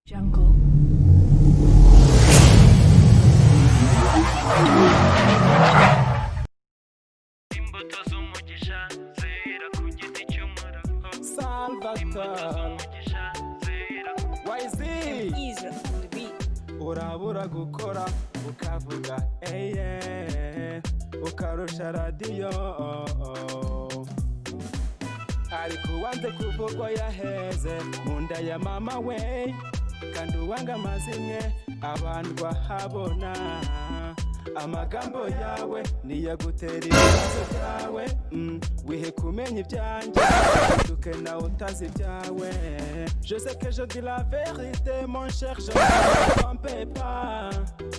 Jungle. Imbuto z'umugisha zera ku giti cy'umurabo. Salvatore. Umugisha zera YZ. Ezra on the beat. Urabura gukora ukavuga eye, ukarusha radiyo, ariko uwanze kuvugwa yaheze mu nda ya mama we, kandi uwanga amazimwe abandwa habona. Amagambo yawe niyagutera ibibazo byawe. Wihe kumenya ibyanjye, duke nawe utazi ibyawe. Je sais que je dis la vérité, mon cher, je ne me trompe pas.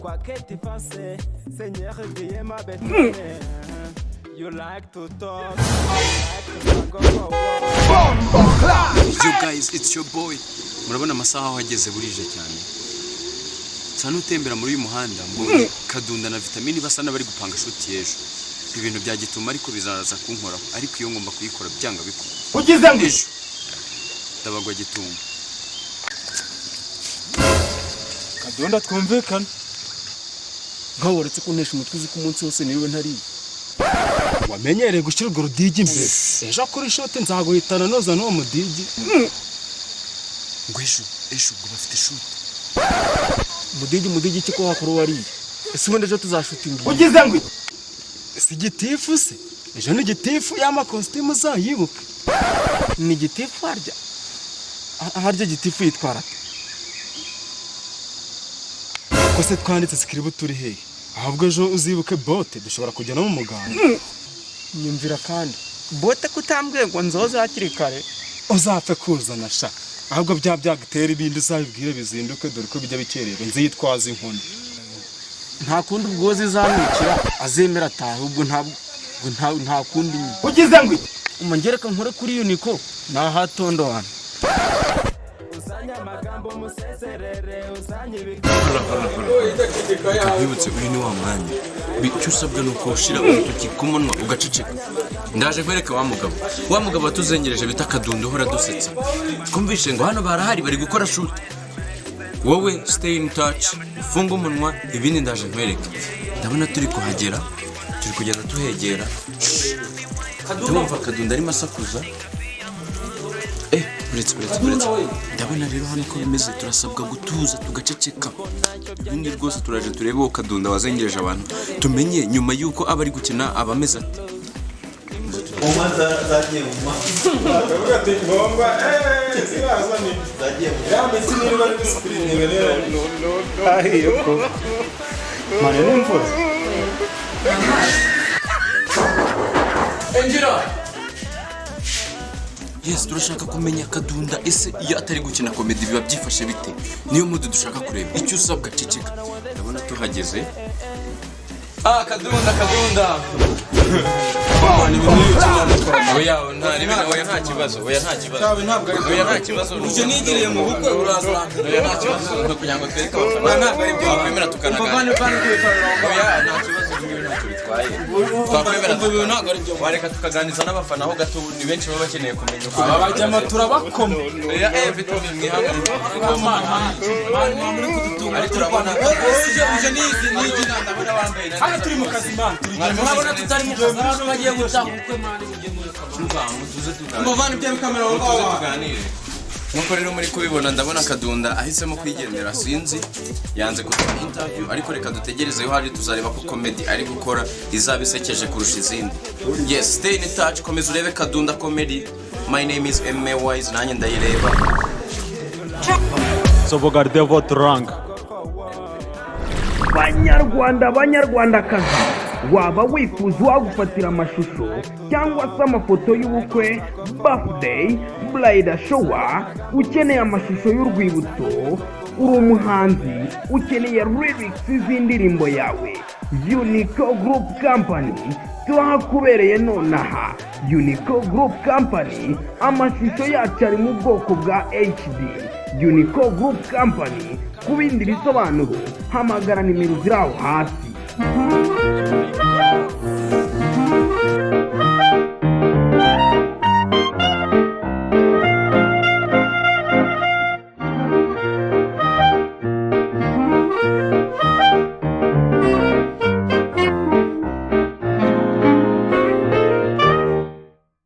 Quoi que tu fasses, Seigneur, veuillez m'abêter. You like to talk, you like to talk, go, go, go. Yo guys, it's your boy. Murabona amasaha aho ageze, burije cyane. Nsa n'utembera muri uyu muhanda, mbonye Kadunda na Vitamini basa n'abari gupanga shoot y'ejo. Ibintu bya gituma ariko bizaza kunkoraho, ariko iyo ngomba kuyikora byanga bikunda. Ugize ngo Ejo ndabagwa gituma. Kadunda, twumvikane. Nkaho waretse kuntesha umutwe, uzi ko umunsi wose niriwe ntariye. Wamenyereye gushyira urwo rudigi imbere, ejo kuri shoot nzaguhitana noza n'uwo mudigi. Ngo ejo, ejo ubwo bafite shoot. Mudigi, mudigi iki ko wakora wariye? Ese ubundi ejo tuzashutinga iyi? Ugize ngo si gitifu se? Ejo ni gitifu y'amakositimu, uzayibuke. Ni gitifu harya? Harya gitifu yitwara ate? Ko se twanditse script turi hehe? Ahubwo ejo uzibuke bote, dushobora kujya no mu muganda. Nyumvira kandi bote, kutambwiye ngo nzoze hakiri kare. Uzapfe kuzana sha, ahubwo bya byagutera ibindi uzabibwire bizinduke, dore ko bijya bikererwa, nzitwaza inkoni. Nta kundi, ubwo zizamwicira azemera atahe ubwo ntabwo nta kundi nyine. Ugize ngo Umungereka nkore kuri Uniko ni ahatondo hano. Uzanye amagambo musezerere, uzanye. Reka nkwibutse, uyu ni wa mwanya. Icyo usabwa ni uko ushyira urutoki ku munwa ugaceceka. Ndaje nkwereke wa mugabo, wa mugabo watuzengereje bita Kadunda, uhora dusetsa. Twumvishe ngo hano barahari, bari gukora shoot. Wowe stay in touch, ufunge umunwa, ibindi ndaje nkwereke. Ndabona turi kuhagera, turi kugenda tuhegera. Ndumva Kadunda arimo asakuza. Uretse, uretse, uretse, ndabona rero hano ko bimeze, turasabwa gutuza tugaceceka. Ubundi rwose turaje turebe uwo Kadunda wazengereje abantu, tumenye nyuma y'uko aba ari gukina aba ameze ate. Zagiye mu maso. Akavuga ati ngomba ziraza ni ya mitsi niba ari disipurine rero ahiye ko mane n'imvura. Injira. Yes, turashaka kumenya Kadunda, ese iyo atari gukina comedy biba byifashe bite? Niyo mood dushaka kureba. Icyo usabwa, ceceka. Ndabona tuhageze. Ah, Kadunda, Kadunda. Oya, nta ribi, oya, nta kibazo, oya, nta kibazo. Oya, nta kibazo. Uje nigiriye mu bukwe uraza. Oya, nta kibazo, ni kugira ngo twereke abafana. Ntabwo ari byo, wakwemera tukanaganira. Oya, nta kibazo, ibi ngibi ntacyo bitwaye. Twakwemera ntabwo ari byo. Wareka tukaganiriza n'abafana ho gato, ni benshi baba bakeneye kumenya uko. Aba bajyama turabakoma. Oya, vitamine mwihangane. Ariko urabona uje nizi nigi, ndabona wambaye. Hano turi mu kazi, man, turi. Murabona tutari mu kazi, hano bagiye gutaha ubukwe, man, mujye mureka. Mutuze tuganire. Muvane ibyo kamera aho Mutuze ngaho. tuganire. Nkuko rero muri kubibona, ndabona Kadunda ahisemo kwigendera, sinzi, yanze kuduha interview, ariko reka dutegereze yo hari tuzareba ko comedy ari gukora izaba isekeje kurusha izindi. Yes, stay in touch, komeza urebe Kadunda Comedy. My name is M Wise, nanjye ndayireba. Sauvegardez votre rang. Banyarwanda, banyarwandakazi, waba wifuza uwagufatira amashusho cyangwa se amafoto y'ubukwe, birthday, bridal shower, ukeneye amashusho y'urwibutso, uri umuhanzi ukeneye lyrics z'indirimbo yawe, Unico Group Company turahakubereye nonaha. Unico Group Company, amashusho yacu ari mu bwoko bwa HD. Unico Group Company, ku bindi bisobanuro hamagara nimero ziri aho hasi.